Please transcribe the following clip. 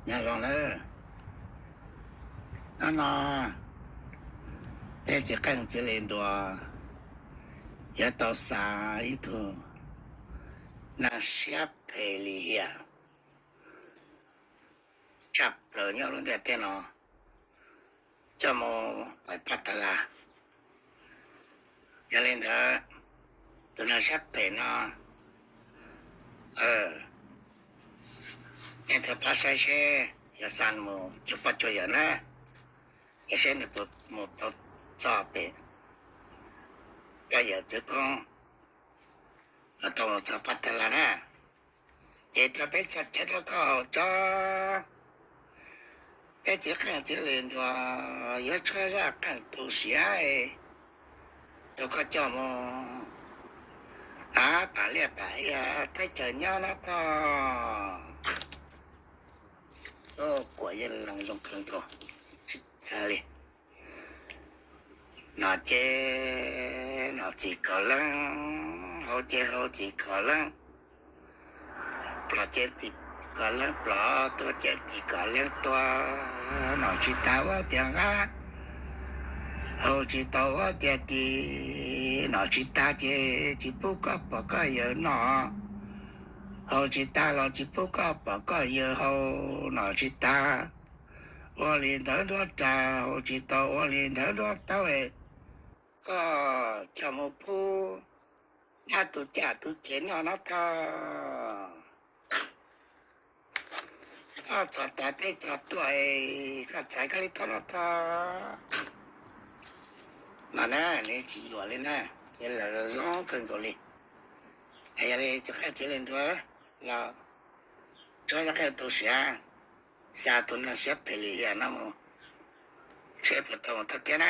Nyob zoo nawb. Hnub no peb txiv qeej txiv li nruas yuav tau xa ib tug neeg siab phem lim hiam tshaj plaws nyob lub ntiaj teb no coj mus pais paj tas las. Yog li ntawd, tus neeg siab phem no, nej thov pab saib seb yog xa mus cuag poj cuag yawm na, es seb nws puas mus tau txog pem poj yawm txwv koob, tau mus txog paj tas las na. Ces rau peb txhua chaw rau koj haus tso. Peb txiv qeej txiv li nruas yuav tshuab zaj qeej tu siav rau koj coj mus pam liaj pam iab teb chaws nyob no tog. Kuam yeej lees zoo kawg nkaus, tsis txhais li. Nom ces nom txim kom leej, haus ces haus txim kom leej, plom ces txim kom leej plom, tua ces txim kom leej tua. Nom tsis tas ua tias nqa, haus tsis tau ua tias ris. Nom tsis tas ces tsis pub koj pom koj yawg noj, haus tsis tas los tsis pub koj pom koj yawg haus. Nom tsis tas ua li ntawd nruab ras, haus tsis tau ua li ntawd nruab taub, koj coj mus pub dab tus caj tus ces noj no tog. Koj txog tas teb txog tuaj, koj txhais koj li tau no tog. No na, nws tsis yuam li na, yog lawv zoo kawg nkaus li. Yog li txiv qeej txiv li nruas los tshuab zaj qeej tu siav xa tus neeg siab phem lim hiam no mus, seb puas tau mus tau thiab na.